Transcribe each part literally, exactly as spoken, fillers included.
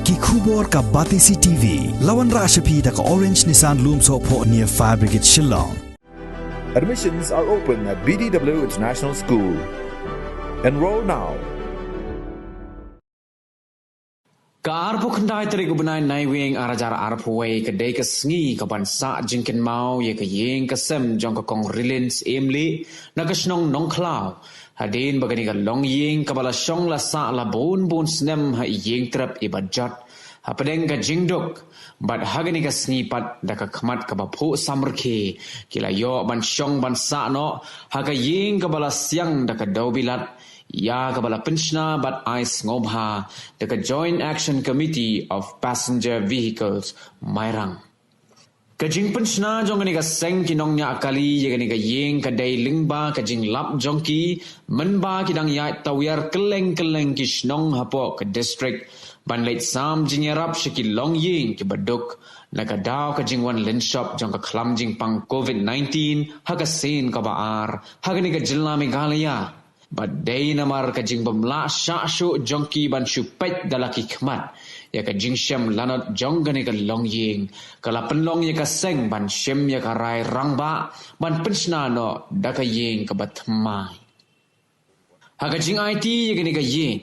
Ki khubor ka Batesi T V. La wanrah sha phi da ka Orange Nissan Lumsohphoh near Fire Brigade Shillong. Admissions are open at B D W International School. Enroll now. Ka arphew khyndai tarik u bnai Naiwieng ar hajar arphew wei ka dei ka sngi kaban sah jingkynmaw ïa ka ïing ka sem jong ka Kong Rilins Emlih na ka shnong Nongkhlaw. Hadien ba kane ka longïing kaba la shong la sah la bun bun snem ha i ïing trep iba jot hapdeng ka jingduk. Bad ha kane ka sngi pat da ka khmat kaba phuh samrkhie ki la ïoh ban shong ban sah noh ha ka ïing kaba la siang da ka dewbilat, ïa kaba la pynshna bad ai sngewbha da ka Joint Action Committee of Passenger Vehicles, Mairang. Ka jingpynshna jong kane ka seng ki nongñiah kali ïa kane ka ïing ka dei lyngba ka jinglap jong ki, mynba ki dang ïaid tawiar kylleng kylleng ki shnong hapoh ka district ban leit sam jingïarap sha ki longïing kiba duk na ka daw ka jingwan lynshop jong ka khlam jingpang COVID nineteen ha ka sien kaba ar ha kane ka jylla Meghalaya. Bad dei namar ka jingbymlah shah shuh jong ki ban shu peit da la ki khmat ïa ka jingshem lanot jong kane ka longïing, ka la pynlong ïa ka seng ban shim ïa ka rai rangbah ban pynshna noh da ka ïing kaba thymmai. Ha ka jingaiti ïa kane ka ïing,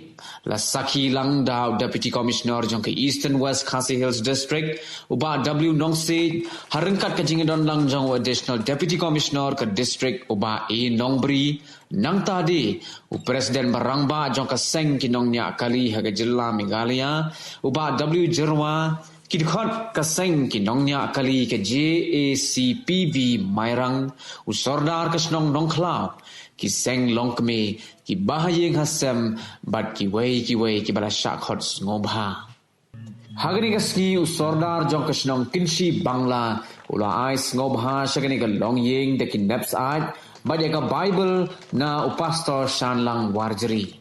la sakhi lang da u Deputy Commissioner jong ka Eastern West Khasi Hills District, u Bah W Nongsiej, ha ryngkat ka jingdon lang jong u Additional Deputy Commissioner ka District, u Bah A Nongbri. Nangta de, u President ba rangbah jong ka seng ki nongñiah kali ha ka jylla Meghalaya, u Bah W Jyrwa, ki dkhot ka seng ki nongñiah kali ka J A C P V Mairang, u Sordar ka shnong Nongkhlaw, ki seng longkmie, ki bahaïing hasem, bad kiwei kiwei kiba la shah khot sngewbha. Ha kane ka sngi u Sordar jong ka shnong Kynshi Bangla u la ai sngewbha sha kane ka longïing da ki nep syaid bad ïa ka Baibl na u Pastor Shanlang Warjri.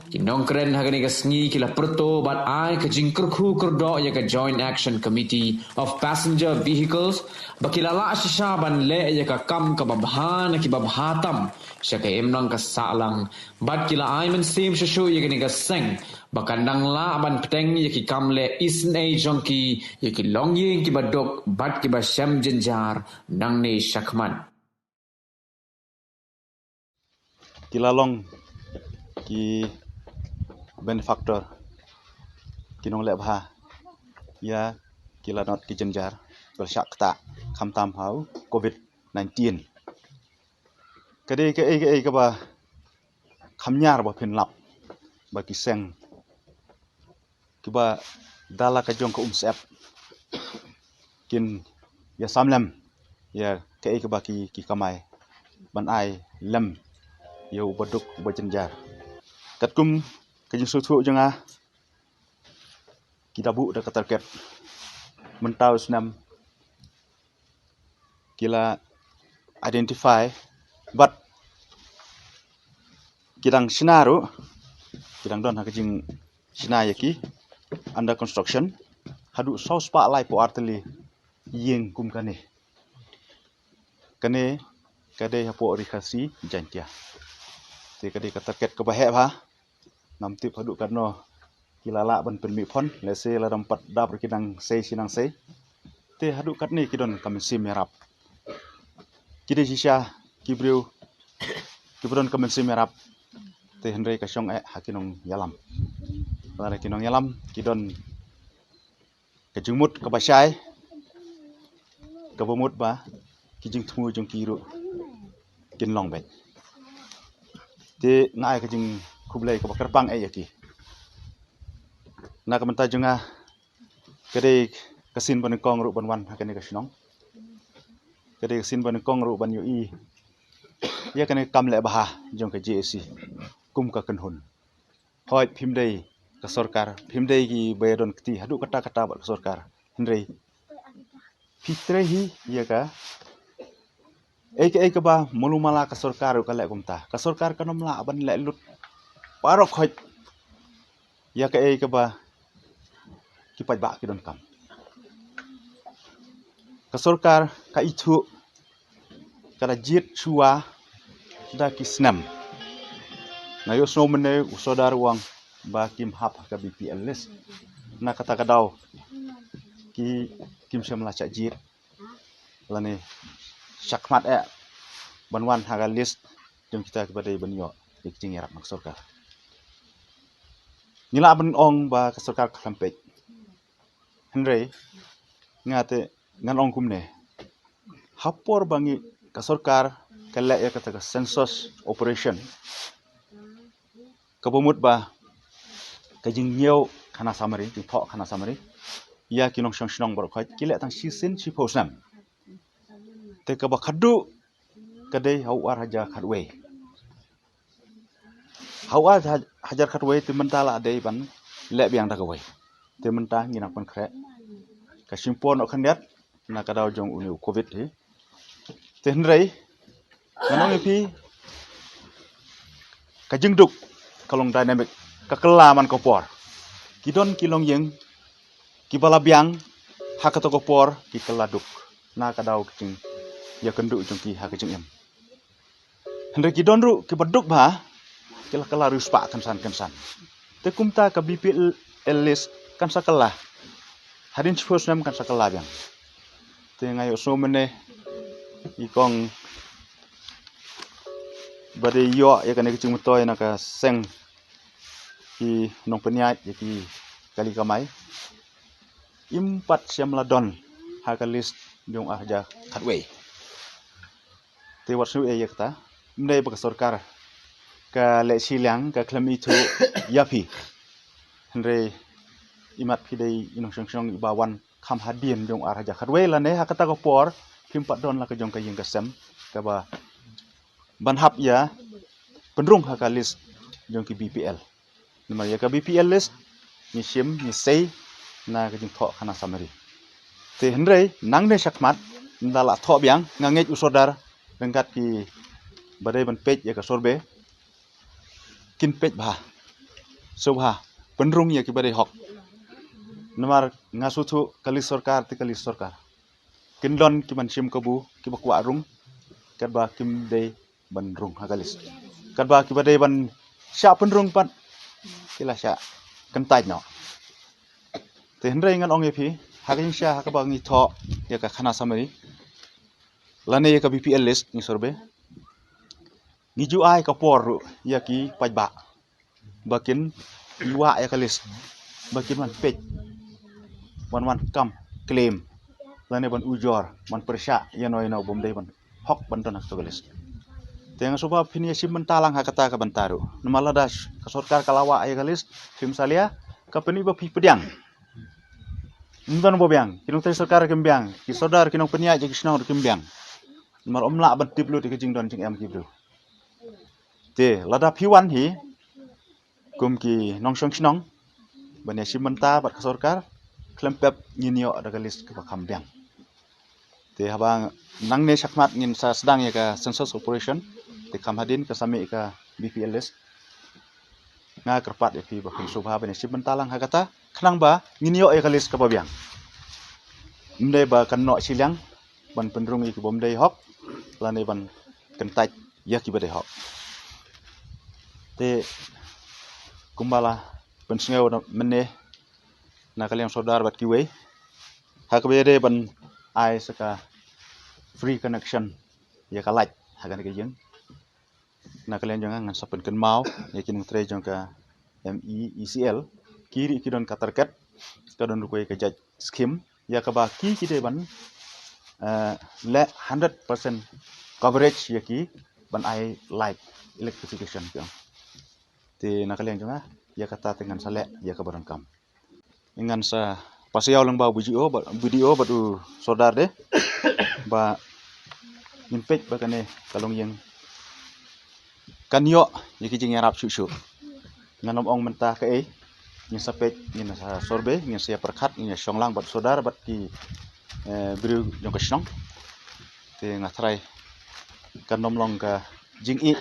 Ki nongkren ha kane ka sngi ki la pyrto bad ai ka jingkyrkhu kyrdoh ïa ka Joint Action Committee of Passenger Vehicles ba ki la lah shisha ban leh ïa ka kam kaba bha na kiba bha tam sha ka imlang ka sahlang, bad ki la ai mynsiem shuh shuh ïa kane ka seng ba kan dang lah ban pteng ïa ki kam leh isynei jong ki ïa ki longïing kiba duk bad kiba shem jynjar nangne shakhmat. Ki la long ki benefactor, ki nongleh bha ïa ki lanot ki jynjar ba la shah ktah, khamtam ha u COVID nineteen. Ka dei kaei kaei kaba kham ñiar ba phin lap ba ki seng kiba da la ka jong ka umsyep kin ïa sam lem ïa kaei kaba ki, ki kamai ban ai lem ïa uba duk uba jynjar. Katkum ka jingsngewthuh jong nga, ki da buh da ka target mynta u snem ki la identify bad ki dang shna ruh, ki dang don ha ka jingshna ïa ki under construction haduh saw spah laiphew artylli ïing kum kane. Kane ka dei hapoh Ri Khasi Jaintia. Te ka dei ka target kaba heh bha. Ngam tip haduh katno ki la lah ban pynmih phone, lehse la dang pat dap ruh ki nang sei shi nang sei. Te haduh katne ki don ka mynsiem ïarap. Ki dei shisha ki briew kiba don ka mynsiem ïarap. Te hynrei ka shong eh ha ki nongïalam. Lada ki nongïalam ki don ka jingmut kaba shai, kaba mut ba ki jingthmu jong ki ruh kin long beit. Te nga ai ka jingkhublei kaba kyrpang eh ïa ki. Na ka bynta jong nga, ka dei ka sien ba nyngkong ruh ban wan ha kane ka shnong. Ka dei ka sien ba nyngkong ruh ban ïohi ïa kane ka kam leh bha jong ka J A C kum ka kynhun. Hooid, phim dei ka sorkar, phim dei kiba don kti haduh katta katta bad ka sorkar. Hynrei phi trei hi ïa kaei kaei kaba malu mala ka sorkar ruh ka leh kumta. Ka sorkar kan ym lah ban leh lut baroh khoit ïa kaei kaba ki paidbah ki donkam. Ka sorkar ka ithuh ka la jied shuwa da ki snem. Nga ïohsngew mynne u Sordar u ong ba kim hap ha ka B P L list. na kata ka daw ki kim shym la shah jied lane shakhmat eh ban wan ha ka list jong kita kiba dei ban ïoh ïa ki jingïarap na ka sorkar. Ngi lah ban ong ba ka sorkar ka khlem peit. Hynrei nga te ngan ong kumne, ha por ba ngi, ka sorkar ka leh ïa kata ka census operation, kaba mut ba ka jingñiew khana samari, jingthoh khana samari ïa ki nongshong shnong baroh khoit ki leh tang shisien shiphew snem. Te kaba khadduh ka dei ha u ar hajar khatwei. Ha u ar hajar khatwei te mynta la dei ban leh biang da kawei. Te mynta ngi nang pynkhreh ka shim por noh khyndiat na ka daw jong une u covid hi. Te hynrei ngan ong ïa phi, ka jingduk ka long dynamic, ka kylla man ka por. Ki don ki longïing kiba la biang ha kato ka por ki kylla duk na ka daw ka jingïakynduh jong ki ha ka jingim. Hynrei ki don ruh kiba duk bha, ki la kylla riewspah kynsan kynsan. Te kumta ka B P L list kan sa kylla, hadien shiphew snem kan sa kylla biang. Te nga ïohsngew mynne i kong ba dei ïoh ïa kane ka jingmyntoi na ka seng ki nongpynïaid ïa ki kali kamai, im pat shym la don ha ka list jong u ar hajar khatwei. Te wat sngewthuh ïa kata, ym dei ba ka sorkar ka leh shiliang, ka khlem ithuh ïa phi. Hynrei imat phi dei i nongshong shnong iba wan kham hadien jong u ar hajar khatwei lane ha kata ka por phim pat don la ka jong ka ïing ka sem kaba ban hap ïa pynrung ha ka list jong ki B P L. Namar ïa ka B P L list ngi shim, ngi sei na ka jingthoh khana samari. Te hynrei nangne shakhmat ynda la thoh biang, nga ngeit u sordar ryngkat kiba dei ban peit ïa ka survey kin peit bha, sngewbha pynrung ïa kiba dei hok. Namar nga sngewthuh ka list sorkar te ka list sorkar, kin don ki ban shim kabu kiba kwah rung, katba kim dei ban rung ha ka list, katba kiba dei ban shah pynrung pat ki la shah kyntait noh. Te hynrei ngan ong ïa phi, ha ka jingshisha ha kaba ngi thoh ïa ka khana samari lane ïa ka B P L list, ngi survey, ngi ju ai ka por ruh ïa ki paidbah ba kin ïa wah ïa ka list, ba kin wan peit, wan wan kam claim lane ban ujor, ban pyrshah ïa no ïa no bym dei ban hok ban don ha kato ka list. Te nga sngewbha phin ïa shim bynta lang ha kata ka bynta ruh. Namar lada ka sorkar ka la wah ïa ka list, phim salia, ka pyni ba phi pdiang. Ym don ba biang, ki nongtrei sorkar kim biang, ki sordar, ki nongpynïaid ïa ki shnong ruh kim biang. Namar ym lah ban tip lut ïa ka jingdon jingem ki briew. Te lada phi wan hi kum ki nongshong shnong ban ïa shim bynta bad ka sorkar, khlem pep ngin ïoh da ka list kaba kham biang. Te haba nangne shakhmat ngin sa sdang ïa ka census operation, te kham hadien ka sa mih ka B P L list. Nga kyrpad ïa phi ba phin sngewbha ban ïa shim bynta lang ha kata, khnang ba ngin ïoh ïa ka list kaba biang. Ym dei ba kan noh shiliang ban pynrung ïa ki bym dei hok lane ban kyntait ïa kiba dei hok. Te kumba la pynsngew na mynne na ka liang sordar bad kiwei, ha kaba ïadei ban ai sa ka free connection ïa ka light ha kane ka ïing, na ka liang jong nga ngan sa pynkynmaw ïa ki nongtrei jong ka M E E C L, ki ruh ki don ka target, ka don ruh kawei ka jait scheme ïa kaba ki ki dei ban, eh, leh hundred percent coverage ïa ki ban ai light, electrification ki ong. Te na ka liang jong nga ïa kata te ngan sa leh ïa kaba donkam. Ngan sa pass ïa u lyngba u B D O bad, B D O bad u sordar de ba ngin peit ba kane ka longïing kan ïoh ïa ki jingïarap shuh shuh. Ngan ym ong mynta kaei, ngin sa peit, ngin sa survey, ngin sa ïa pyrkhat, ngin ïa shong lang bad sordar bad ki, eh, briew jong ka shnong. Te nga tharai kan ym long ka jingïeit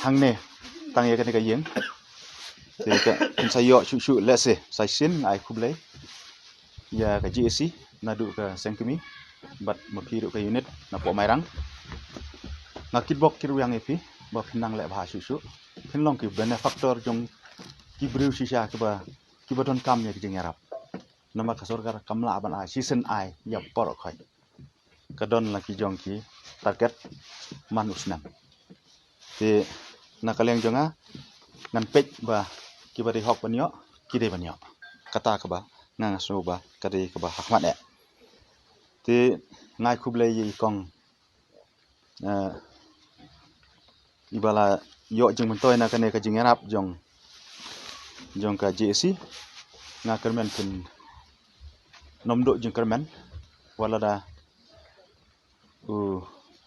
hangne tang ïa kane ka ïing. Te ka, kin sa ïoh shuh shuh lehse sa shisien. Nga ai khublei ïa ka G A C naduh ka seng kmie bad ma phi ruh ka unit na poh Mairang. Nga kitbok kitrwiang ïa phi ba phin nang leh bha shuh shuh, phin long ki benefactor jong ki briew shisha kiba, kiba donkam ïa ki jingïarap. Namar ka sorkar kam lah ban ai shisien ai ïa por khoi. Ka don la ki jong ki target man u snem. Te na ka liang jong nga ngan peit ba kiba dei hok ban ïoh ki dei ban ïoh. Kata kaba nga nga sngew ba ka dei kaba hakhmat eh. Te nga ai khublei ïa i kong eh, iba la ïoh jingmyntoi na kane ka jingïarap jong jong ka J A C. Nga kyrmen phin nym duh jingkyrmen wat lada u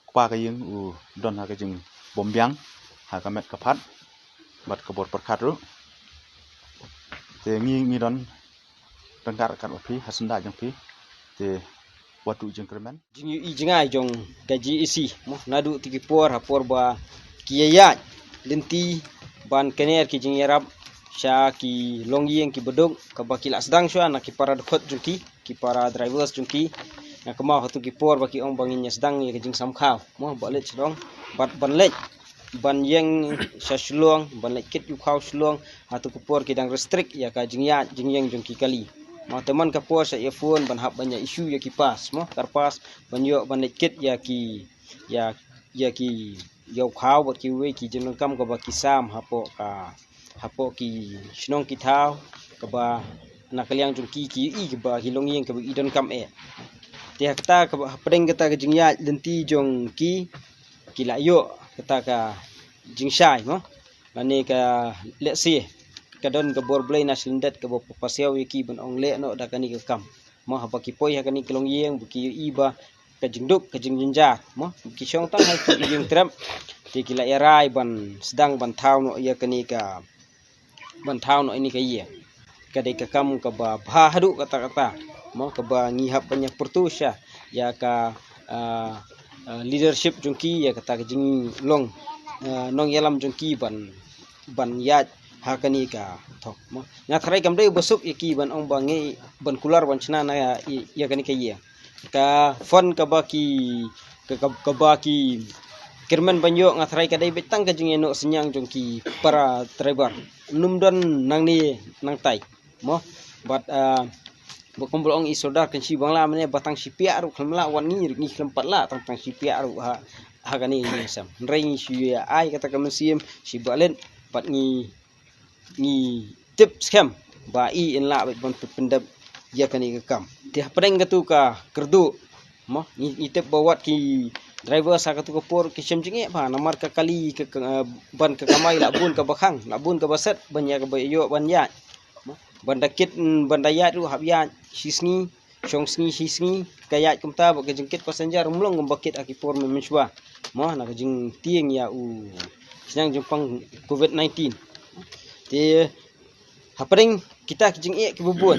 kpa ka ïing u don ha ka jingbymbiang ha ka met ka phad bad ka bor pyrkhat ruh. Te ngi ngi don ryngkat ryngkat bad phi ha syndah jong phi. Te wat duh jingkyrmen. Jingïohi jngai jong ka J A C mo naduh tu ki por ha por ba ki ïaid lynti ban kner ki jingïarap sha ki longïing kiba duk kaba ki la sdang shuwa na ki para dkhot jong ki, ki para drivers jong ki. Nga kynmaw ha tu ki por ba ki ong ba ngin ïa sdang ïa ka jingsam khaw mo ba leit sdang bad ban leit ban ïeng sha Shillong, ban leit kit ïa u khaw Shillong. Ha tu ka por ki dang restrict ïa ka jingïaid jingïeng jong ki kali. Mo te man ka por sa ïa phone ban hap ban ïa issue ïa ki pass mo, kar pass ban ïoh ban leit kit ïa ki ïa ïa ki ïa u khaw bad kiwei ki jingdonkam kaba ki sam hapoh ka hapoh ki shnong ki thaw kaba na ka liang jong ki ki ïohi kaba ki longïing kaba i donkam eh. Te ha kata kaba hapdeng kata ka jingïaid lynti jong ki ki la ïoh kata ka jingshai mo lane ka lehse ka don ka bor Blei na shlyndet kaba pasiaw ïa ki ban ong leh noh da kane ka kam. Mo haba ki poi ha kane ka longïing ba ki ïohi ba ka jingduk ka jingjynjar mo ki shong tang ha ki ïing trep. Te ki la ïarai ban sdang ban thaw noh ïa kane ka ban thaw noh ïa kane ka ïing. Ka dei ka kam kaba bha haduh katta katta mo kaba ngi hap ban ïa pyrthuh sha ïa ka ah, ah, leadership jong ki ïa kata ka jinglong ah, nongïalam jong ki ban ban ïaid ha kane ka thok mo. Nga tharai kam dei ba suk ïa ki ban ong ba ngi ban kular ban shna na ïa, ïa kane ka ïing. Ka fund kaba ki ka, ka, kaba ki kyrmen ban ïoh nga tharai ka dei beit tang ka jingïanoh synñiang jong ki para driver. Ym don nangne nangtai mo bad ah, ba kum ba ong i sordar kan shi Bangla mane ba tang shi piak ruh khlem lah wan ngi ruh ngi khlem pat lah tang tang shi piak ruh ha ha kane ngi sam. Hynrei ngi shu ïa ai kata ka mynsiem shi ba leit bad ngi ngi tip skhem ba i in lah bad ban pyndep ïa kane ka kam. Te hapdeng katu ka kyrduh mo ngi, ngi tip ba wat ki driver sa katu ka por ki shem jingeh ba namar ka kali ka, ka, eh, ban ka kamai la bun kaba khang la bun kaba set ban ïa kaba ïoh ban ïaid. Mo ban da kit mm, ban da ïaid ruh hap ïaid shi sngi shong sngi shi sngi ka ïaid kumta ba ka jingkit passenger mlong kumba kit ha ki por mynshwa. Mo na ka jingtieng ïa u shnong jingpang covid nineteen. Te hapdeng kita ki jingeh kiba bun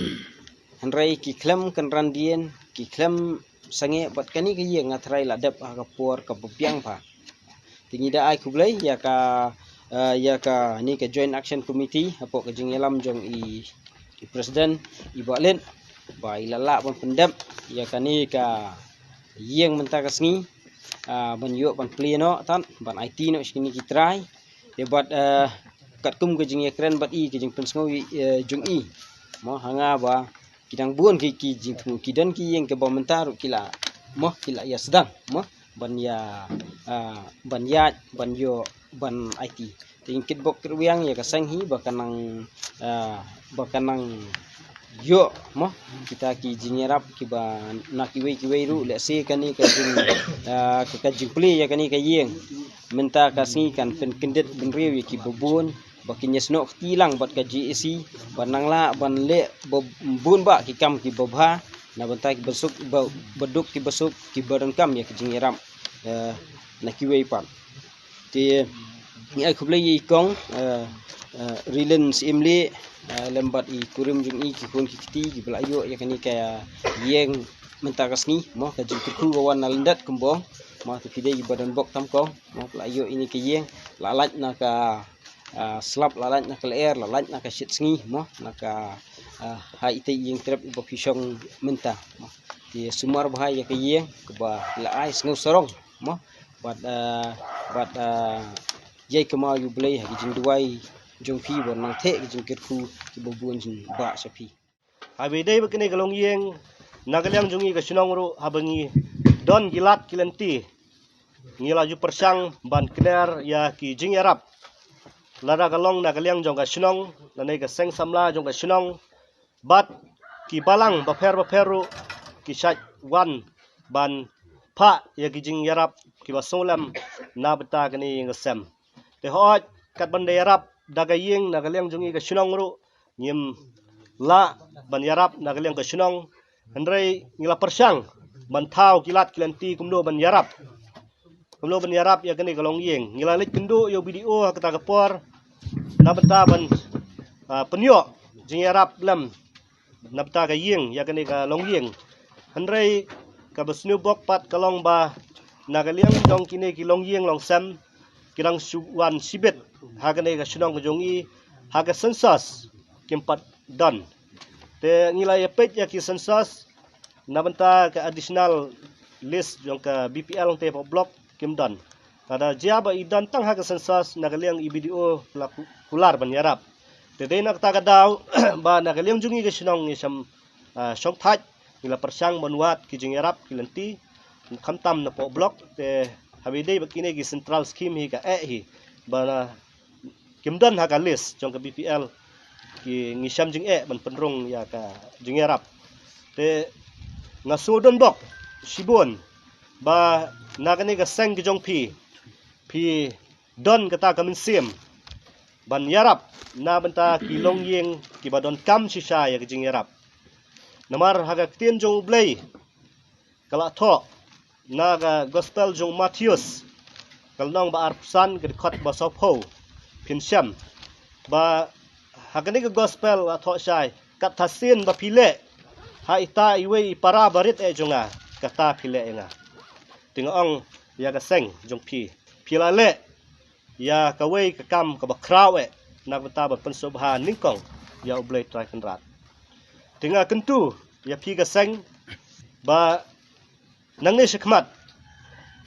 hynrei ki khlem kynran dien ki khlem sangeh bad kane ka ïing nga tharai la dep ha ka por kaba biang bha. Te ngi da ai khublei ïa ka eh, ïa kane ka Joint Action Committee hapoh ka jingïalam jong i, i president i Bah Lin ba i la lah ban pyndep ïa kane ka ïing mynta ka sngi ah, ban ïoh ban plie noh tan ban aiti noh shi kine ki trai. Te bad eh, katkum ka jingïakren bad i ka jingpynsngew eh, jong i mo ha nga ba ki dang bun ki ki jingthmu ki don ki ïing kaba mynta ruh ki la mo ki la ïa sdang mo ban ïa ah, ban ïaid ban ïoh ban aiti. Te ngi kitbok kitwiang ïa ka seng hi ba kan nang ah, ba kan nang ïoh mo kita ki jingïarap kiba na kiwei kiwei ruh lehse kane ka jing ah, ka, ka jingplie ïa kane ka ïing mynta ka sngi kan pynkyndit bynriew ïa kiba bun ba kin ïasnoh kti lang bad ka J A C ban nang lah ban leh ba bun ba ki kam kiba bha na bynta kiba suk ba, ba duk kiba suk kiba donkam ïa ki jingïarap eh, na kiwei pat. Te ngi ai khublei ïa i kong eh, eh, Rilin Syiemlieh eh, lem bad i kurim jong i ki khun ki kti kiba la ïoh ïa kane ka ïing mynta ka sngi mo ka jingkyrkhu ka wan na lyndet kumba ong mo te phi dei kiba don bok tam kong mo la ïoh ïa kane ka ïing la lait na ka ah, slap la lait na ka lyer la lait na ka shit sngi mo na ka ah, ha ite ïing trep iba phi shong mynta mo. Te sumar bha ïa ka ïing kaba la ai sngew sarong mo bad ah, bad ah, ïai kynmaw ïa u Blei ha ki jingduwai jong phi ba nang theh ki jingkyrkhu kiba bun jin ba sha phi. Haba ïadei bad kane ka longïing, na ka liang jong ngi ka shnong ruh, haba ngi don ki lad ki lynti, ngi la ju pyrshang ban kner ïa ki jingïarap. Lada ka long na ka liang jong ka shnong, lane ka seng samla jong ka shnong, bad ki balang bapher bapher ruh ki shait wan ban phah ïa ki jingïarap kiba sngewlem na bynta kane ïing ka sem. Te hooid, kat ban da ïarap da ka ïing na ka liang jong ngi ka shnong ruh, ngim lah ban ïarap na ka liang ka shnong. Hynrei ngi la pyrshang ban thaw ki lad ki lynti kumno ban ïarap, kumno ban ïarap ïa kane ka longïing. Ngi la leit kynduh ïa u B D O ha kata ka por na bynta ban, ah, pynïoh jingïarap lem na bynta ka ïing ïa kane ka longïing. Hynrei kaba sniewbok pat ka long ba na ka liang jong kine ki longïing longsem, ki dang shu wan shibit ha kane ka shnong ka jong ngi, ha ka census kim pat don. Te ngi la ïa peit ïa ki census na bynta ka additional list jong ka B P L Nongtei Hapoh Block, kim don. Lada jia ba i don tang ha ka census, na ka liang i B D O la ku-, kular ban ïarap. Te dei na kata ka daw ba na ka liang jong ngi ka shnong ngi sham, ah, shongthait, ngi la pyrshang ban wad ki jingïarap ki lynti, khamtam napoh block. Te haba ïadei bad kine ki central scheme hi ka eh hi ba na kim don ha ka list jong ka B P L, ki ngi sham jingeh ban pynrung ïa ka jingïarap. Te nga sngewdon bok shibun ba na kane ka seng ka jong phi, phi don kata ka mynsiem ban ïarap na bynta ki longïing kiba donkam shisha ïa ka jingïarap. Namar ha ka ktien jong U Blei ka la thoh na ka gospel jong u Mathaios, ka lynnong ba arphew san, ka dkhot ba sawphew. Phin shem ba ha kane ka gospel la thoh shai, kat ha sien ba phi leh ha ita iwei i para barit eh jong nga, kata phi leh ïa nga. Te nga ong ïa ka seng jong phi, phi la leh ïa kawei ka kam kaba khraw eh, na ka bynta ban pynsngewbha nyngkong ïa U Blei Trai Kynrad. Te nga kyntu ïa phi ka seng ba nangne shakhmat,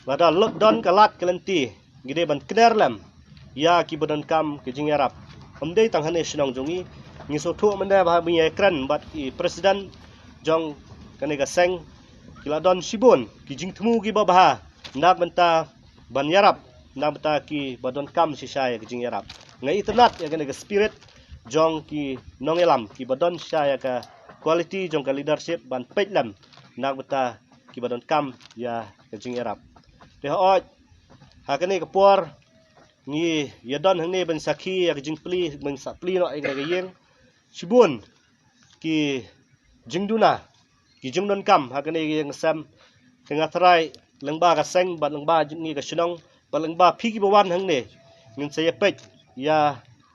lada don ka lad ka lynti, ngi dei ban kner lem ïa kiba donkam ka jingïarap. Ym dei tang hangne shnong jong ngi, ngi sngewthuh mynne ba haba ngi ïakren bad i president jong kane ka seng, ki la don shibun ki jingthmu kiba bha na ka bynta ban ïarap na bynta kiba donkam shisha ïa ka jingïarap. Nga itynnad ïa kane ka spirit jong ki nongïalam kiba don shisha ïa ka quality jong ka leadership ban peit lem na bynta kiba donkam ïa ka jingïarap. Te hooid, ha kane ka por ngi ïa don hangne ban sakhi ïa ka jingplie, ban sa plie noh ïa kane ka ïing. Shibun ki jingduna, ki jingdonkam ha kane ka ïing ka sem. Te nga trai lyngba ka seng bad lyngba jong ngi ka shnong bad lyngba phi kiba wan hangne, ngin sa ïa peit ïa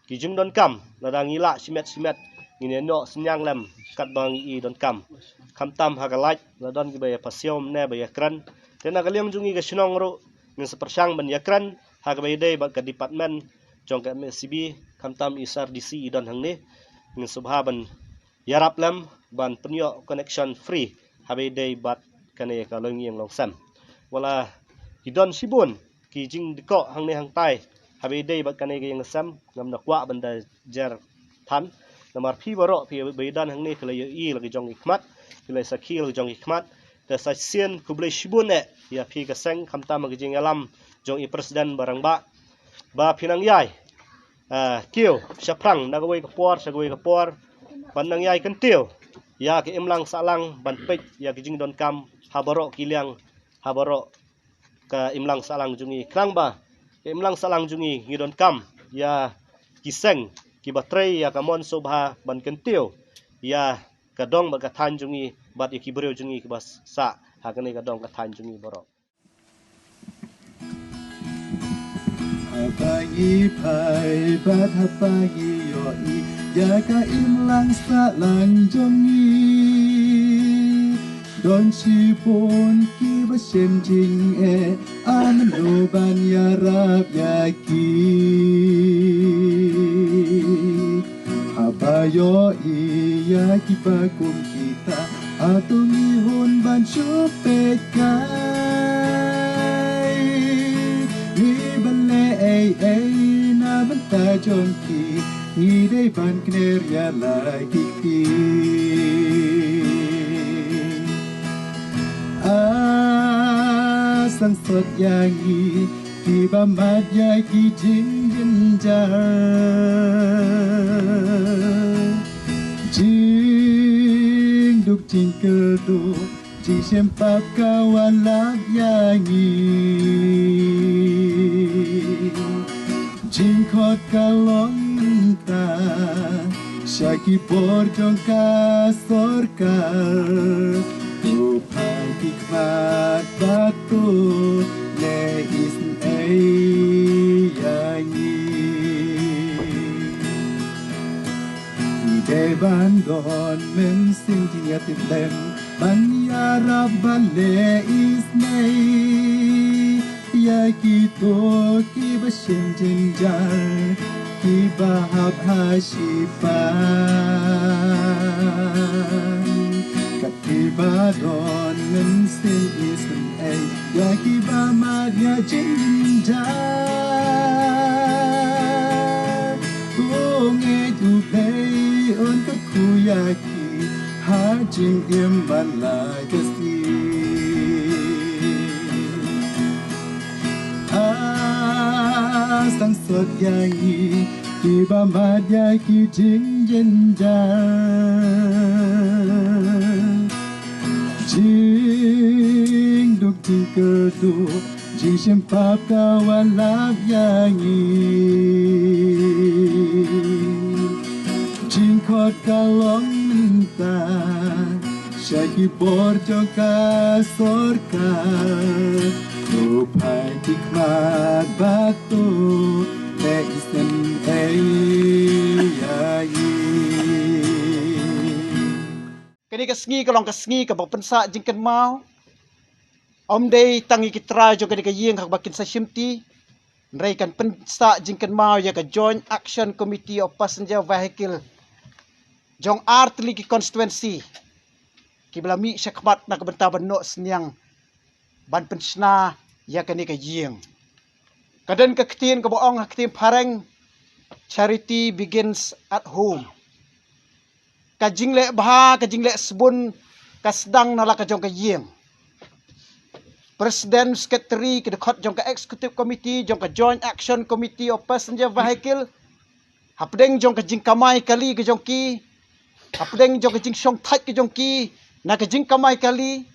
ki jingdonkam, lada ngi lah shimet shimet ngin ïa noh synñiang lem katba ngi i donkam. Khamtam ha ka lait, la don kiba ïa pasiaw mynne ba ïa kren. Te na ka liang jong ngi ka shnong ruh ngin sa pyrshang ban ïa kren ha kaba ïadei bad ka department jong ka M S C B, khamtam i Sir D C i don hangne. Ngin sa bha ban ïarap lem ban pynïoh connection free haba ïadei bad kane ka longïing longsem. Wat la ki don shibun ki jingdkoh hangne hangtai haba ïadei bad kane ka ïing sem, ngam da kwah ban da jer than. Namar phi baroh phi ba ïadon hangne phi la ïohi la ki jong ki khmat, phi la sakhi la ki jong ki khmat. Te sa shisien khublei shibun eh ïa phi ka seng, khamtam ka jingïalam jong i president ba rangbah, ba phi nang ïai, ah, kiew shaphrang na kawei ka por sha kawei ka por, ban nang ïai kyntiew ïa ka imlang sahlang ban peit ïa ka jingdonkam ha baroh ki liang, ha baroh ka imlang sahlang jong ngi. Khnang ba ka imlang sahlang jong ngi ngi donkam ïa ki seng kiba trei ïa ka mon sngewbha ban kyntiew ïa ka dong bad ka thaiñ jong ngi bad ïa ki briew jong ngi kiba sah ha kane ka dong ka thaiñ jong ngi baroh. Haba ngi phai bad haba ngi ïohi ïa ka imlang sahlang jong ngi, don shibun kiba shem jingeh, a mano ban ïarap ïa ki. Haba ïohi ïa kiba kum kita, hato ngi hun ban shu peit kai? Ngi ban leh ei ei na bynta jong ki? Ngi dei ban kner ïa la ki kti. Sot ïa ngi kiba mad ïa ki jingjynjar, jingduk jingkyrduh, jingshem pap ka wan lap ïa ngi. Jingkhot ka long mynta sha ki bor jong ka sorkar, to phai ki khmat bad to leh isynei ïa ngi. Ngi dei ban don mynsiem jingïatiplem ban ïarap ban leh isynei ïa kito kiba shem jynjar, kiba hap ha shipan. Kat kiba don mynsiem isynei ïa kiba mad ïa jingjynjar, to ngeit U Blei un kyrkhu ïa ki ha jingim ban lai ka sngi. A sang sot ïa ngi kiba mad ïa ki jingjynjar, jingduk jingkyrduh, jingshem pap ka wan lap ïa ngi. Jingkhot ka long mynta sha ki bor jong ka sorkar, to phai ki khmat bad to leh isynei ïa ngi. Kane ka sngi ka long ka sngi kaba pynsah jingkynmaw. Ym dei tang ïa ki trai jong kane ka ïing ha kaba kin sa shimti, hynrei kan pynsah jingkynmaw ïa ka Joint Action Committee of Passenger Vehicle jong artylli ki constituency kiba la mih shakhmat na ka bynta ban noh synñiang ban pynshna ïa kane ka ïing. Ka don ka ktien kaba ong ha ka ktien phareng, "Charity begins at home." Ka jingleh bha, ka jingleh sbun ka sdang na la ka jong ka ïing. President, Secretary, ki dkhot jong ka Executive Committee jong ka Joint Action Committee of Passenger Vehicle, hapdeng jong ka jingkamai kali ka jong ki, hapdeng jong ka jingshongthait ka jong ki na ka jingkamai kali,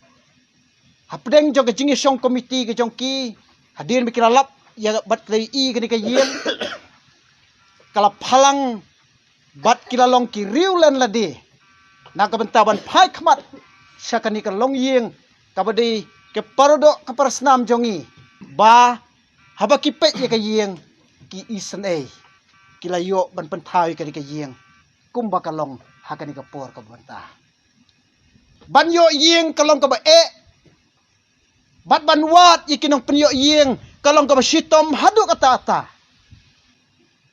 hapdeng jong ka jingïashong committee ka jong ki, hadien ba ki la lap ïa bad ki la ïohi kane ka ïing, ka la phalang bad ki la long ki riewlen lade na ka bynta ban phai khmat sha kane ka longïing kaba dei ka paradoh ka parasnam jong ngi, ba haba ki peit ïa ka ïing ki isynei, ki la ïoh ban pynthaw ïa kane ka ïing kumba ka long ha kane ka por kaba mynta. Ban ïoh ïing ka long kaba eh, bad ban wad ïa ki nongpynïoh ïing ka long kaba shitom haduh katta katta.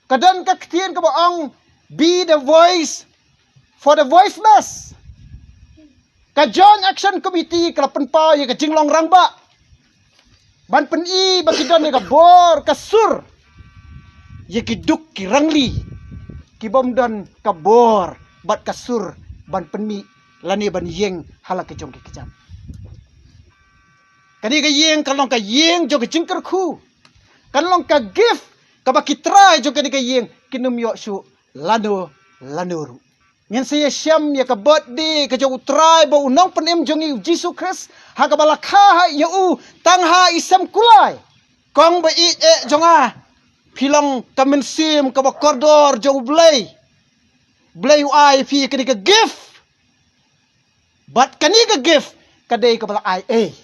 Ka don ka ktien kaba ong, "Be the voice for the voiceless." Ka Joint Action Committee ka la pynpaw ïa ka jinglong rangbah ban pyni ba ki don ïa ka bor ka sur ïa ki duk ki rangli ki bym don ka bor bad ka sur ban pynmih lane ban ïeng ha la ka jong ki kjat. Kane ka ïing kan long ka ïing jong ka jingkyrkhu, kan long ka gift kaba ki trai jong kane ka ïing kin ym ïoh shuh lano lano ruh. Ngin sa ïashem ïa ka birthday ka jong U Trai bad U Nongpynim jong ngi U Jisu Khrist ha kaba la kha ha ïa u tang ha i sem kulai. Kong ba ïeit eh jong nga, phi long ka mynsiem kaba kordor jong U Blei. Blei u ai phi kane ka gift. Bad kane ka gift ka dei kaba la ai ei.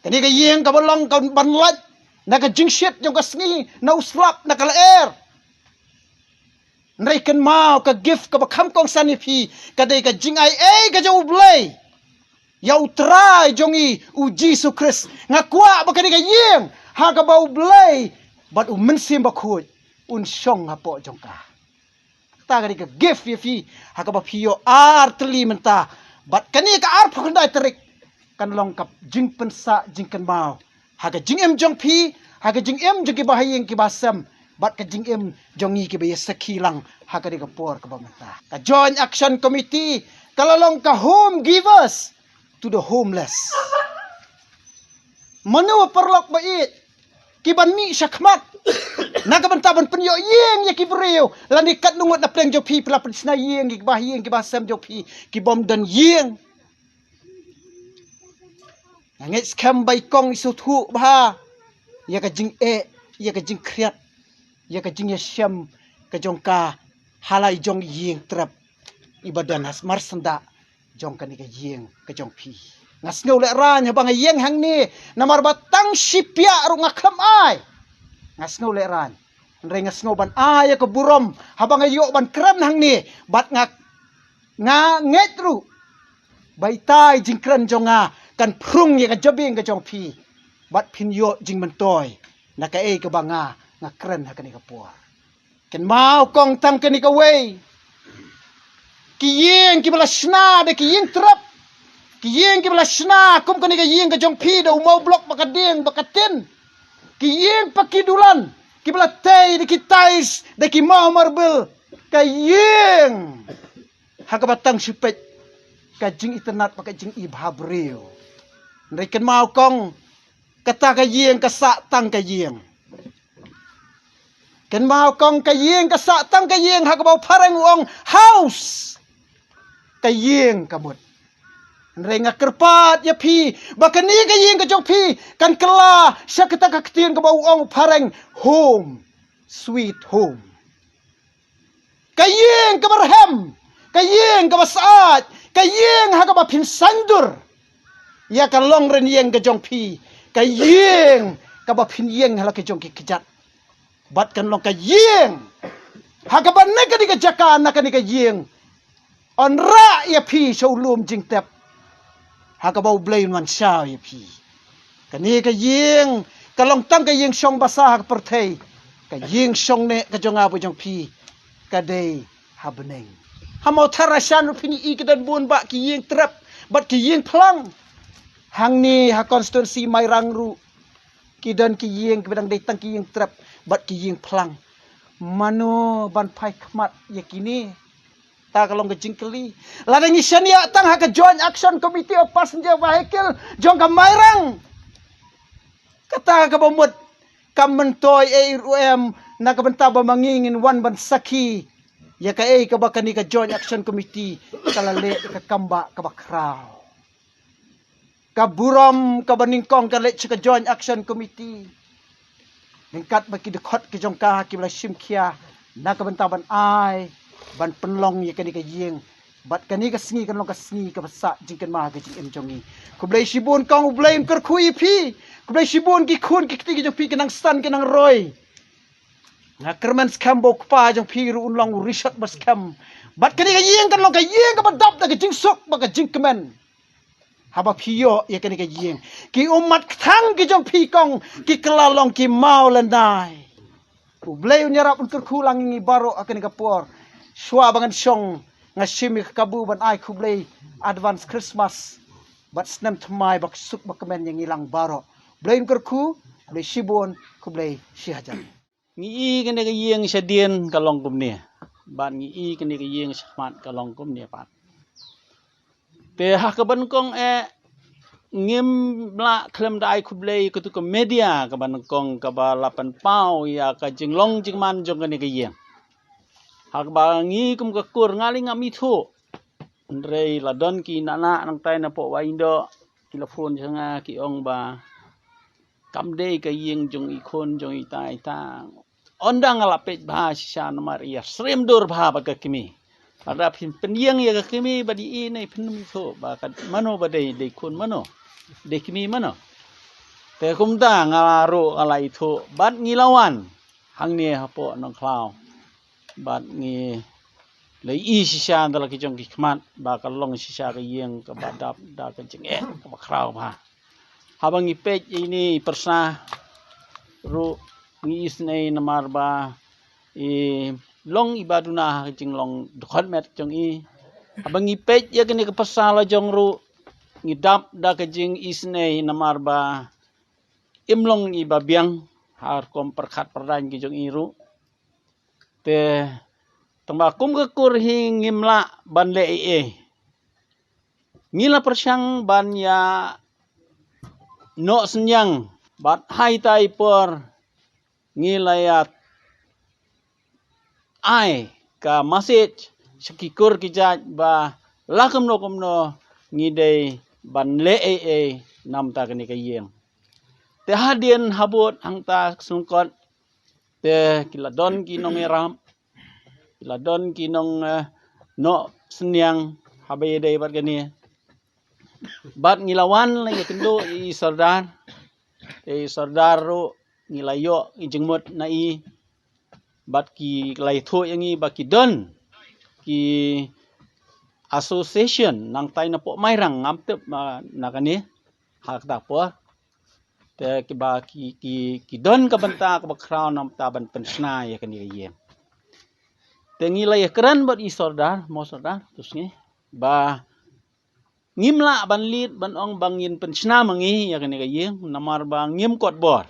Kane ka ïing kaba long ka ban lait na ka jingshit jong ka sngi, na u slap, na ka lyer. Hynrei kynmaw, ka gift kaba kham kongsan ïa phi ka dei ka jingai ei ka jong U Blei ïa U Trai jong ngi U Jisu Khrist. Nga kwah ba kane ka ïing ha kaba U Blei bad U Mynsiem Bakhuid un shong hapoh jong ka. Kata ka dei ka gift ïa phi ha kaba phi ïoh ar tylli mynta. Bad kane ka arphew khyndai tarik kan long ka jingpynsah jingkynmaw ha ka jingim jong phi, ha ka jingim jong ki bahaïing ki bahasem, bad ka jingim jong ngi kiba ïa sakhi lang ha kane ka por kaba mynta. Ka Joint Action Committee ka la long ka home givers to the homeless. Mano paralok ba ïeit, ki ban mih shakhmat na ka bynta ban pynïoh ïing ïa ki briew, lane katno ngut na pdeng jong phi, phi la pynshna ïing ïa ki bahaïing ki bahasem jong phi, ki bym don ïing. Nga ngeit skhem ba i kong i sngewthuh bha ïa ka jingeh, ïa ka jingkhriat, ïa ka jingïashem ka jong ka ha la i jong i ïing trep iba don ha marsyndah jong kane ka ïing ka jong phi. Nga sngew lehraiñ haba nga ïeng hangne, namar ba tang shi piah ruh nga khlem ai. Nga sngew lehraiñ. Hynrei nga sngew ban ai ïa ka burom haba nga ïoh ban kren hangne, bad nga, nga ngeit ruh ba itai jingkren jong nga kan phrung ïa ka jabieng ka jong phi, bad phin ïoh jingmyntoi na kaei kaba nga, nga kren ha kane ka por. Kynmaw kong, tang kane kawei, ki ïing kiba la shna da ki ïing trep, ki ïing kiba la shna kum kane ka ïing ka jong phi da u mawblok ba ka dieng ba ka tin, ki ïing paki dulan kiba la tei da ki tiles, da ki maw marble, ka ïing ha kaba tang shu peit ka jingitynnad bad ka jingibha briew. Hynrei kynmaw kong, kata ka ïing ka sah tang ka ïing. Kynmaw kong, ka ïing ka sah tang ka ïing, ha kaba u phareng u ong house, ka ïing ka mut. Hynrei nga kyrpad ïa phi ba kane ka ïing ka jong phi kan kylla sha kata ka ktien kaba u ong u phareng, home sweet home. Ka ïing kaba rhem, ka ïing kaba syaid, ka ïing ha kaba phin saiñdur ïa ka longren ïing ka jong phi, ka ïing kaba phin ïeng ha la ka jong ki kjat. Bad kan long ka ïing ha kaba na kane ka jaka, na kane ka ïing, yn rah ïa phi sha u lum jingtep, ha kaba U Blei un wan shaw ïa phi. Kane ka ïing ka long tang ka ïing shong basa ha ka pyrthei. Ka ïing shong neh ka jong nga bad jong phi ka dei ha bneng. Ha Mawthadraishan ruh phin ïohi ki don bun bah ki ïing trep bad ki ïing phlang. Hangne ha constituency Mairang ruh ki don ki ïing kiba dang dei tang ki ïing trep bad ki ïing phlang. Mano ban phai khmat ïa kine? Ta ka long ka jingkylli. Lada ngi shaniah tang ha ka Joint Action Committee of Passenger Vehicle jong ka Mairang, kata kaba mut kam myntoi ei ruh em, na ka bynta ba ma ngi ngin wan ban sakhi ïa kaei kaba kane ka Joint Action Committee ka la leh ka kam ba kaba khraw. Ka burom kaba nyngkong ka leit sha ka Joint Action Committee, ryngkat bad ki dkhot ki jong ka kiba la shim khia na ka bynta ban ai ban pynlong ïa kane ka ïing. Bad kane ka sngi kan long ka sngi kaba sah jingkynmaw ha ka jingim jong ngi. Khublei shibun kong, U Blei un kyrkhu ïa phi. Khublei shibun ki khun ki kti ki jong phi, ki nang san ki nang roi. Nga kyrmen skhem ba u kpa jong phi ruh un long u rishot ba skhem. Bad kane ka ïing kan long ka ïing kaba dap da ka jingsuk bad ka jingkmen. Haba phi ïoh ïa kane ka ïing, ki ummat kthang ki jong phi kong ki kylla long ki mawlynnai. U Blei un ïarap un kyrkhu lang ïa ngi baroh ha kane ka por. Shuwa ba ngan shong, nga shim ïa ka kabu ban ai khublei advance Christmas bad snem thymmai ba suk ba kmen ïa ngi lang baroh. Blei un kyrkhu, khublei shibun, khublei shihajar. Ngi i kane ka ïing shadien ka long kumne, bad ngi i kane ka ïing shakhmat ka long kumne pat. Te ha kaba nyngkong eh, ngim lah khlem da ai khublei ïa katu ka media kaba nyngkong kaba la pynpaw ïa ka jinglong jingman jong kane ka ïing. Ha kaba ngi kum ka kur, nga lei ngam ithuh. Hynrei la don ki nana nangtai napoh Wahïngdoh ki la phone sha nga ki ong ba kam dei ka ïing jong i khun jong ita ita. Ynda nga la peit bha shisha namar ïa syriem dur bha bad ka kmie. Lada phin pynïeng ïa ka kmie bad ïa i ne phin ym ithuh ba ka mano ba dei, dei khun mano, dei kmie mano. Te kumta nga la ruh nga la ithuh bad ngi la wan hangne hapoh Nongkhlaw. Bad ngi la i shisha da la ki jong ki khmat ba ka long shisha ka ïing kaba dap da ka jingeh kaba khraw bha. Haba ngi peit ïa ine i pyrsa ruh ngi isynei namar ba i long iba duna ha ka jinglong dkhot met jong i. Haba ngi peit ïa kane ka pyrsa la jong ruh ngi dap da ka jingisynei namar ba im long iba biang ha rukom pyrkhat pyrdaiñ ki jong i ruh. Te tangba kum ka kur hi ngim lah ban leh ei ei. Ngi la pyrshang ban ïa noh synñiang bad ha ita i por ngi la ïa ai ka message sha ki kur ki jait ba la kumno kumno ngi dei ban leh ei ei namar kane ka ïing. Te hadien habud hangta sngewkot te ki la don ki nongïarap, ki la don ki nong, eh, noh synñiang haba ïadei bad kane. Bad ngi la wan la ïakynduh ïa i Sordar. Te i Sordar ruh ngi la ïoh i jingmut na i. Bad ki la ïathuh ïa ngi ba ki don ki association nangtai na Pohmairang, ngam tip, ah, na kane ha kata por. Te kiba ki, ki, ki don ka bynta kaba khraw namar ban pynshna ïa kane ka ïing. Te ngi la ïakren bad i Sordar, mo Sordar, tu sngi ba ngim lah ban leit ban ong ba ngin pynshna ma ngi ïa kane ka ïing namar ba ngim kot bor.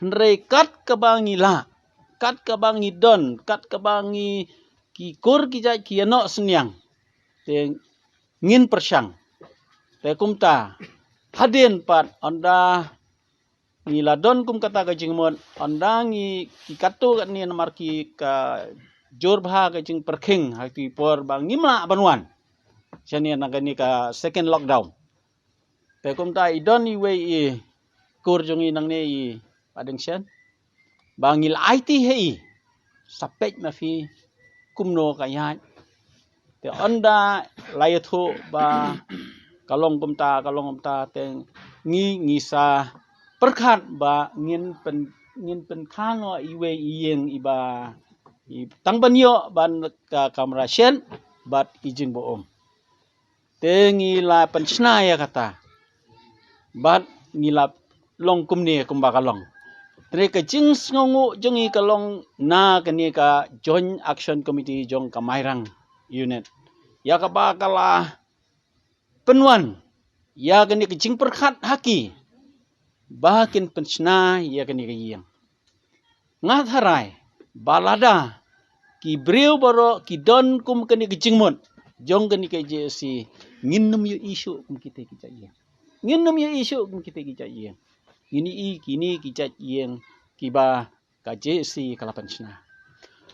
Hynrei kat kaba ngi lah, kat kaba ngi don, kat kaba ngi ki kur ki jait ki ïa noh synñiang, te ngin pyrshang. Te kumta hadien pat ynda ngi la don kum kata ka jingmut, ynda ngi ki katto katne namar ki ka jur bha ka jingpyrkhing ha ki por ba ngim lah ban wan shane na kane ka second lockdown. Te kumta i don iwei i kur jong i nangne i Padeng Shen ba ngi la aiti ha i sa peit ma phi kumno ka ïaid. Te ynda la ïathuh ba ka long kumta, ka long kumta, te ngi, ngi sa pyrkhat ba ngin pyn, ngin pynkha noh iwei i ïing iba i tang ban ïoh ban ka kamra shen bad i jingbaum. Te ngi la pynshna ïa kata bad ngi la long kumne kumba ka long. Te ka jingsngewnguh jong ngi ka long na kane ka Joint Action Committee jong ka Mairang Unit ïa kaba ka la pynwan ïa kane ka jingpyrkhat ha ki ba kin pynshna ïa kane ka ïing. Nga tharai ba lada ki briew baroh ki don kum kane ka jingmut jong kane ka J A C, ngin nym ïohi shuh kum kita ki jait ïing. Ngin nym ïohi shuh kum kita ki jait ïing. Ngin ïohi kine ki jait ïing kiba ka J A C ka la pynshna.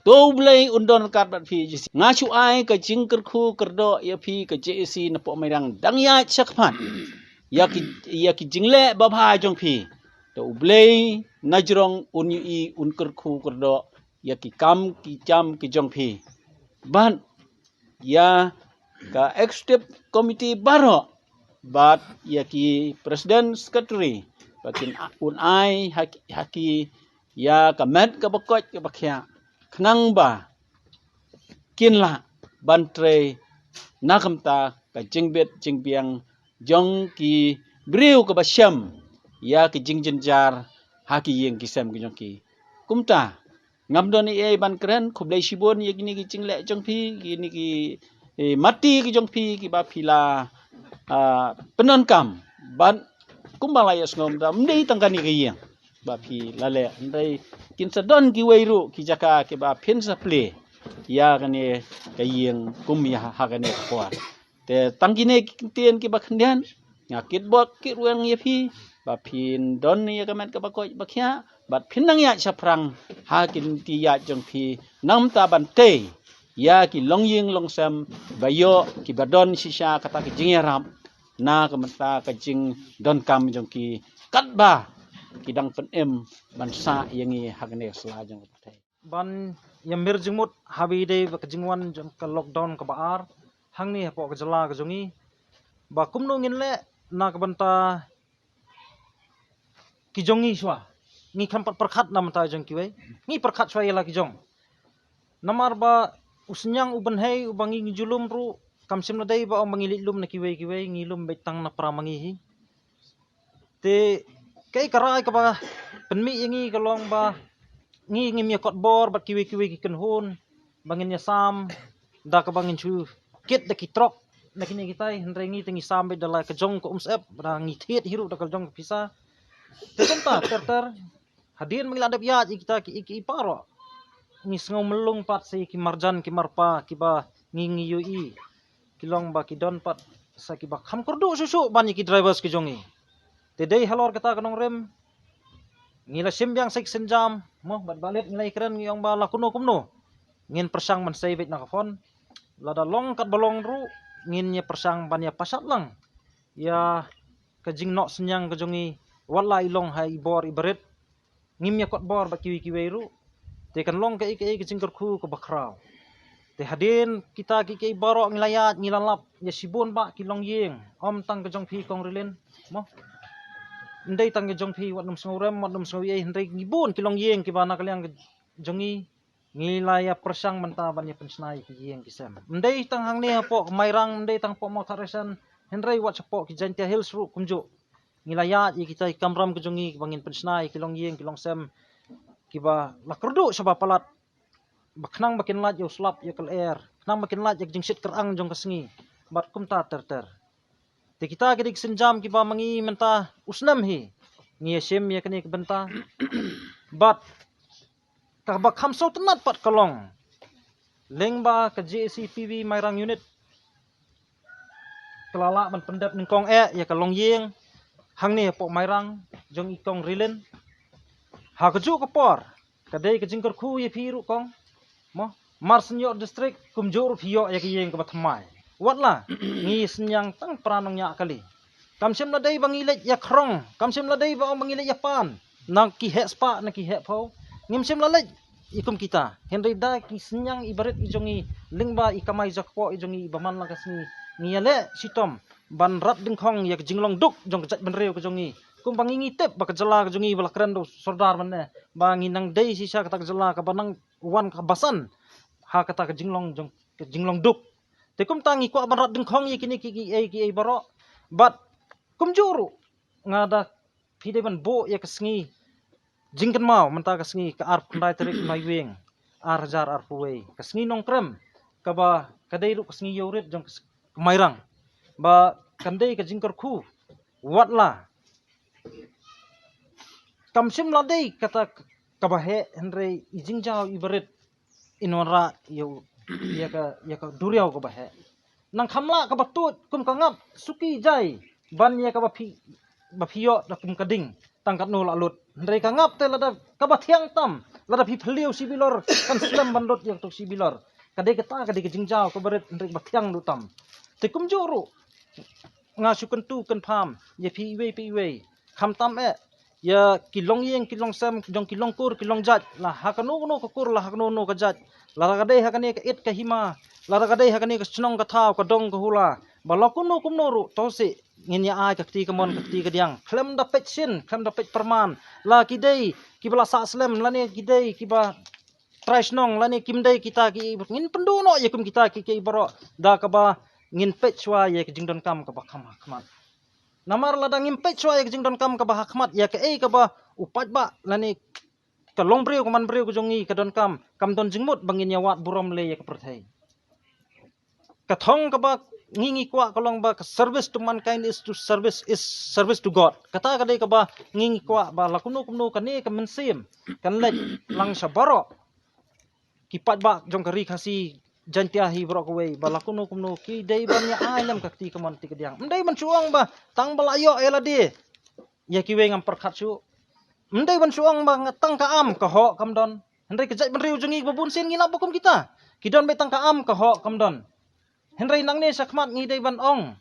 To U Blei un don ryngkat bad phi J A C. Nga shu ai ka jingkyrkhu kyrdoh ïa phi ka J A C na Pohmairang dang ïaid shakhmat ïa ki, ïa ki jingleh babha jong phi. To U Blei na jrong un ïohi, un kyrkhu kyrdoh ïa ki kam ki jam ki jong phi. Bad ïa ka executive committee baroh bad ïa ki president, secretary ba kin a-, un ai ha ki, ha ki ïa ka met kaba koit kaba khiah khnang ba kin lah ban trei na ka bynta ka jingbit jingbiang jong ki briew kaba shem ïa ki jingjynjar ha ki ïing ki sem ki jong ki. Kumta ngam don ei ei ban kren, khublei shibun ïa kine ki jingleh jong phi, kine ki, eh, mati ki jong phi kiba phi la, ah, pyndonkam. Bad kumba la ïa sngew mynta, ym dei tang kane ka ïing ba phi la leh, hynrei kin sa don kiwei ruh ki jaka kiba phin sa plie ïa kane ka ïing kum ïa ha kane ka por. Te tang kine ki ktien kiba khyndiat nga kitbok kitrwiang ïa phi ba phin don ïa ka met kaba koit ba khiah bad phin nang ïaid shaphrang ha ki lynti ïaid jong phi namar ban tei ïa ki longïing longsem ba ïoh kiba don shisha kata ka jingïarap na ka bynta ka jingdonkam jong ki katba ki dang pynim ban sah ïa ngi ha kane ka sla jong ka pyrthei. Ban ïa mir jingmut haba ïadei bad ka jingwan jong ka lockdown kaba ar hangne hapoh ka jylla ka jong ngi, ba kumno ngin leh na ka bynta ki jong ngi shuwa. Ngi khlem pat pyrkhat na ka bynta jong kiwei, ngi pyrkhat shuwa ïa la ki jong. Namar ba u synñiang u bynhei uba ngi ngi ju lum ruh kam shym la dei ba ong ba ngi leit lum na kiwei kiwei, ngi lum beit tang na para ma ngi hi. Te kaei ka rai kaba pynmih ïa ngi ka long ba ngi ngim ïa kot bor bad kiwei kiwei ki kynhun ba ngin ïa sam da kaba ngin shu kit da ki trok na kine kitai, hynrei ngi te ngi sam beit da la ka jong ka umsyep, ba da ngi thied hi ruh da ka jong ka pisa. Te kumta ter ter hadien ba ngi la dep ïaid ïa kita ki, ki, ki baroh, ngi sngew mlung pat sa ïa ki marjan ki marpa kiba ngi ngi ïohi ki long ba ki don pat sa kiba kham kyrduh shuh shuh ban ïa ki drivers ki jong ngi. Te dei halor kata ka nongrim, ngi la shim biang sa ki sienjam, mo, bad ba leit ngi la ïakren ngi ong ba la kumno kumno ngin pyrshang ban sei beit na ka phone. Lada long katba long ruh, ngin ïa pyrshang ban ïa pashat lang ïa ka jingnoh synñiang ka jong ngi, wat la i long ha i bor i barit, ngim ïa kot bor bad kiwei kiwei ruh. Te kan long kaei kaei ka jingkyrkhu kaba khraw. Te hadien kita kiei kiei baroh ngi la ïaid, ngi la lap ïa shibun bah ki longïing, ym tang ka jong phi Kong Rilin, mo. Ym dei tang ka jong phi Wat Nongmynsngew Rem, Wat Nongmynsngew Iei, hynrei ngi bun ki longïing kiba na ka liang ka jong ngi, ngi la ïa pyrshang mynta ban ïa pynshna ïa ki ïing ki sem. Ym dei tang hangne hapoh Mairang, ym dei tang hapoh Mawthadraishan, hynrei wat shapoh ki Jaintia Hills ruh kumjuh. Ngi la ïaid ïa kita ki kamram ka jong ngi ba ngin pynshna ïa ki longïing ki longsem kiba la kyrduh shaba palat, ba khnang ba kin lait ïa u slap ïa ka lyer, khnang ba kin lait ïa ka jingshit kyrang jong ka sngi, bad kumta ter ter. Te kita ki dei ki sienjam kiba ma ngi mynta u snem hi ngi ïa shim ïa kane ka bynta. Bad kaba kham sngewtynnat pat ka long, lyngba ka J A C P V Mairang Unit, ka la lah ban pyndep nyngkong eh ïa ka longïing hangne hapoh Mairang jong i Kong Rilin. Ha kajuh ka por, ka dei ka jingkyrkhu ïa phi ruh Kong, mo. Mar shen ïoh district kumjuh ruh phi ïoh ïa ka ïing kaba thymmai. Wat la ngi synñiang tang para nongñiah kali. Kam shym la dei ba ngi leit ïa khrong, kam shym la dei ba ong ba ngi leit ïa pan na ki heh spah na ki heh phew. Ngim shym la leit ïa kum kita. Hynrei da ki synñiang i barit i jong ngi, lyngba i kamai jakpoh i jong ngi ba man la ka sngi, ngi ïaleh shitom ban rat dyngkhong ïa ka jinglong duk jong ka jaitbynriew ka jong ngi. Kumba ngi ngi tip ba ka jylla ka jong ngi ba la kren da u Sordar mynne, ba ngi nang dei shisha kata ka jylla kaba nang wan ka basan ha kata ka jinglong jong ka jinglong duk. Te kumta ngi kwah ban rat dyngkhong ïa kine ki, ki, ki, ki, ki baroh. Bad kumjuh ruh, nga da phi dei ban buh ïa ka sngi jingkynmaw mynta ka sngi ka arphew khyndai tarik u Naiwieng ar hajar arphew wei, ka sngi Nongkrem, kaba ka dei ruh ka sngi ïewrit jong ka s-, ka Mairang. Ba kan dei ka jingkyrkhu, wat la kam shym la dei kata kaba heh, hynrei i jingjaw i barit in wanrah ïa u, ïa ka, ïa ka duriaw kaba heh. Nang kham lah kaba tuid kum ka ngap suki jai ban ïa kaba phi, ba phi ïoh da kum ka ding tang katno la lut. Hynrei ka ngap te lada kaba thiang tam, lada phi phylliew shi bilor kan slem ban lut ïa kato shi bilor. Ka dei kata ka dei ka jingjaw kaba rit, hynrei kaba thiang duh tam. Te kumjuh ruh nga shu kyntu kynpham ïa phi iwei pa iwei, khamtam eh ïa ki longïing ki longsem jong ki longkur ki longjait, la ha kano kano ka kur, la ha kano kano ka jait, lada ka dei ha kane ka it ka hima, lada ka dei ha kane ka shnong ka thaw, ka dong ka hula, ba la kumno kumno ruh, to sih ngin ïa ai ka kti kamon ka kti kadiang khlem da peit shin, khlem da peit pyrman. La ki dei kiba la sah slem, lane ki dei kiba trai shnong, lane kim dei kita ki, ngin pynduh noh ïa kum kita ki, ki baroh da kaba ngin peit shuwa ïa ka jingdonkam kaba kham ha khmat. Namar lada ngim peit shuwa ïa ka jingdonkam kaba ha khmat, ïa kaei kaba u paidbah lane ka longbriew ka manbriew ka jong ngi ka donkam, kam don jingmut ba ngin ïa wad burom lei ïa ka pyrthei. Ka thong kaba ngi ngi kwah ka long ba ka service to mankind is to service, is service to God. Kata ka dei kaba ngi ngi kwah ba la kumno kumno kane ka mynsiem kan leit lang sha baroh ki paidbah jong ka Ri Khasi Jaintia hi baroh kawei, ba la kumno kumno ki dei ban ïa ai lem ka kti kamon kti kadiang. Ym dei ban shu ong ba tang ba la ïoh ïa lade ïa kiwei ngam pyrkhat shuh. Ym dei ban shu ong ba nga tang ka am ka hok kam don. Hynrei ka jaitbynriew jong ngi ba bun sien ngi lap ba kum kita, ki don beit tang ka am ka hok kam don. Hynrei nangne shakhmat ngi dei ban ong,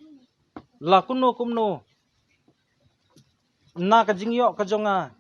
la kumno kumno na ka jingïoh ka jong nga,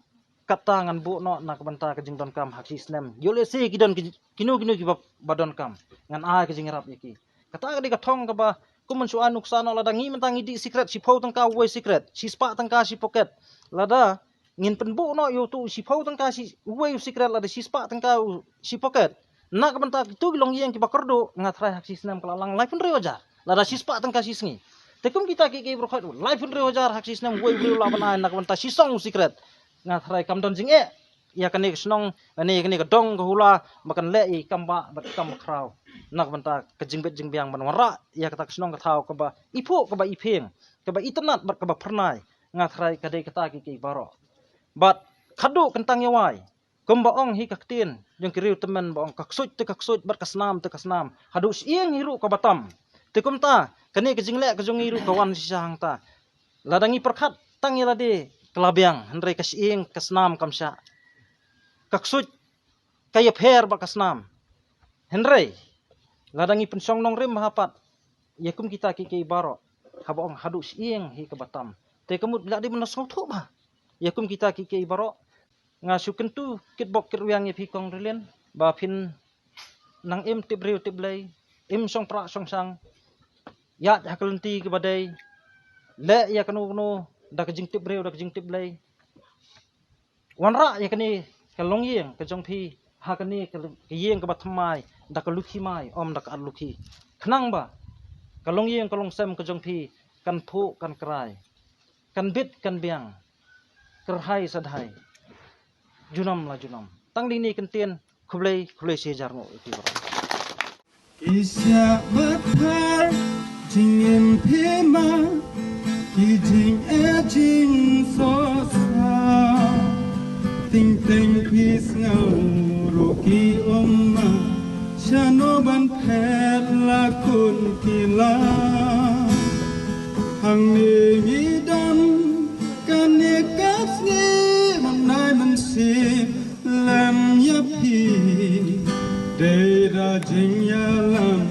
kata ngan buh noh na ka bynta ka jingdonkam ha ka shi snem. Ïoh lehse ki don ki, kino kino kiba, ba donkam, ngan ai ka jingïarap ïa ki. Kata ka dei ka thong kaba kum ban shu ai nuksa noh. Lada ngi mynta ngi dih sikret, shiphew tyngka uwei sikret, shispah tyngka shi poket. Lada ngin pynbuh noh ïa utu shiphew tyngka shi, uwei u sikret, lada shispah tyngka u shi poket. Na ka bynta kitu ki longïing kiba kyrduh, nga tharai ha ka shi snem ka la lang laiphew hynriew hajar lada shispah tyngka shi sngi. Te kum kita ki, ki briew khot laiphew hynriew hajar ha ka shi snem, uwei u briew u lah ban ai na ka bynta shi song u sikret. Nga tharai kam don jingeh ïa kane ka shnong, ïa kane, ïa kane ka dong ka hula, ba kan leh ïa i kam bah bad i kam bakhraw na ka bynta ka jingbit jingbiang ban wanrah ïa kata ka shnong ka thaw kaba iphuh, kaba iphieng, kaba itynnad bad kaba phyrnai. Nga tharai ka dei kata ki, ki baroh. Bad khadduh kyntang ïa wai, kumba ong hi ka ktien jong ki riew tymmen ba ong, ka ksuid te ka ksuid bad ka snam te ka snam, haduh shyieng hi ruh kaba tam. Te kumta kane ka jingleh ka jong ngi ruh ka wan shisha hangta. Lada ngi pyrkhat Tang ïa lade ka la biang, hynrei ka shyieng ka snam kam shah. Ka ksuid ka ïapher bad ka snam. Hynrei lada ngi pynshong nongrim ha pat ïa kum kita kiei kiei baroh, haba ong haduh shyieng hi kaba tam, te ka mut ba la dei ban sngewthuh bha ïa kum kita kiei kiei baroh. Nga shu kyntu kitbok kitrwiang ïa phi Kong Rilin ba phin nang im tip briew tip Blei, im shong prah shong shang, ïaid ha ka lynti kaba dei, leh ïa kano kano da ka jingtip briew da ka jingtip Blei. Wanrah ïa kane ka longïing ka jong phi ha kane ka, ka ïing kaba thymmai da ka lukhi mai, ym da ka ar lukhi, khnang ba ka longïing ka longsem ka jong phi kan phuh kan krai, kan bit kan biang, kyrhai sadhai junom la junom. Tang dei ne kyntien. Khublei, khublei shihajar nguh ïa phi baroh. Ki shah bthar jingim phi ma, ki jingeh jingsohsa. Teng teng phi sngew ruh ki ong ma, shano ban phet la khun ki la. Hangne ngi don kane ka sngi, mynai mynsiem lem ïa phi. Dei da jingïalam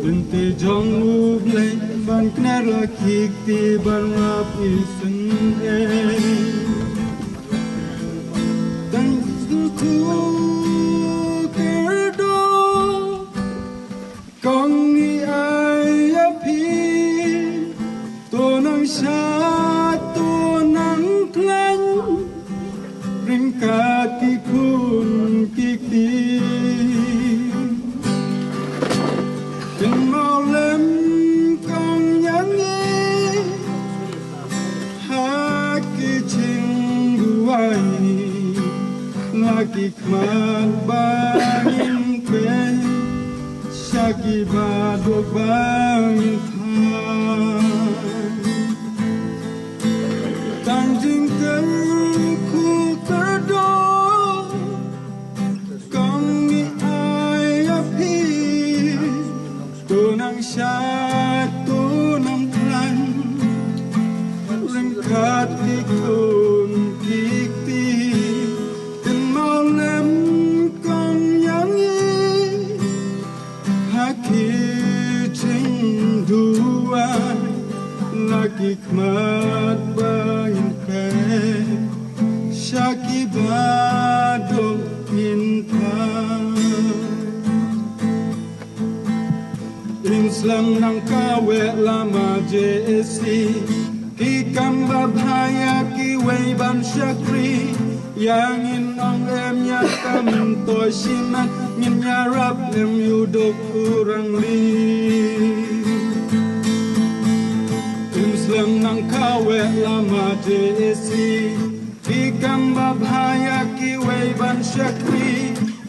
lynti jong U Blei, ban kner la ki kti ban ap isynei. Tang tu tu kyrdoh Kong ngi ai ïa phi, to nang shad to nang khlaiñ, ryngkat ki khun ki kti. Kynmaw lem kong ïa ngi ha ki jingduwai, la ki khmat ba ngin peit, sha ki baduk ba ngin phai. Tang jingkyrkhu kyrdoh kong ngi ai ïa phi, to nang shad to nang khlaiñ, ryngkat ki khun ki kti. Kynmaw lem kong ïa ngi ha ki jingduwai, la ki khmat ba ngin peit, sha ki baduk ngin phai. Im slem nang kaweh lama J A C, ki kam babha ïa kiwei ban shakri. Ïa ngin ong em ïa ka myntoi shimet, ngin ïarap lem ïa u duk u rangli. Im slem nang kaweh lama J A C, ki kam babha ïa kiwei ban shakri.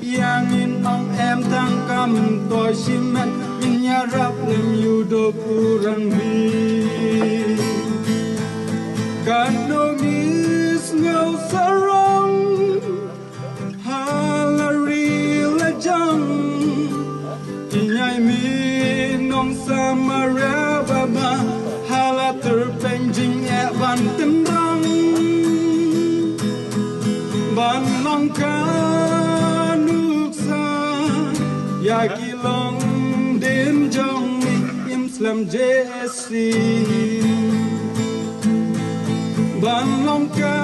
Ïa ngin ong em tang ka myntoi shimet, ngin ïarap lem ïa u duk u rangli. Katno ngi sngew sarong ha la ri la jong, ki ñiah mih nong Samaria ba bha, ha la tyrpeng jingeh ban tynrong, ban long ka nuksa ïa ki longdien jong ngi. Im slem J A C, ban long ka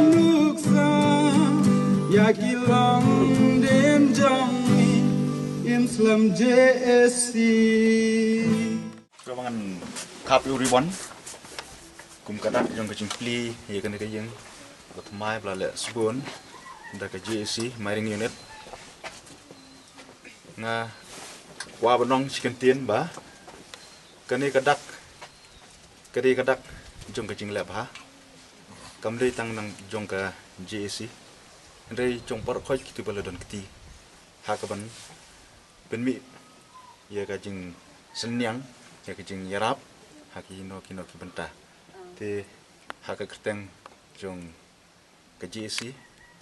nuksa ïa ki longdien jong ngi. Im slem J A C. Kaba ngan kap ïa u ribbon kum ka dak jong ka jingplie ïa kane ka ïing ba thymmai ba la leh sbun da ka J A C Myring Unit. Nga kwah ban ong shi kyntien ba kane ka dak ka dei ka dak jong ka jingleh bha. Kam dei tang nang jong ka J A C, hynrei jong baroh khoit kito ba la don kti ha kaban pynmih ïa ka jingsynñiang, ïa ka jingïarap ha kino kino ki bynta. Te ha ka kyrteng jong ka J A C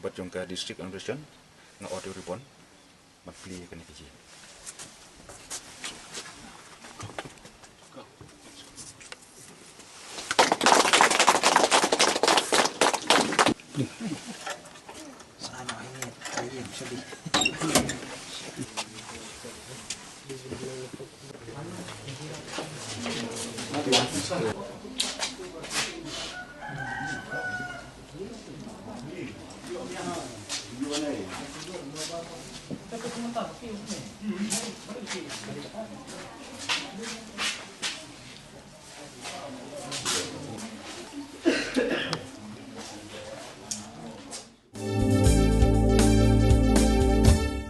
bad jong ka District Administration, nga ot ïa u ribbon ban plie ïa kane ka jingïarap.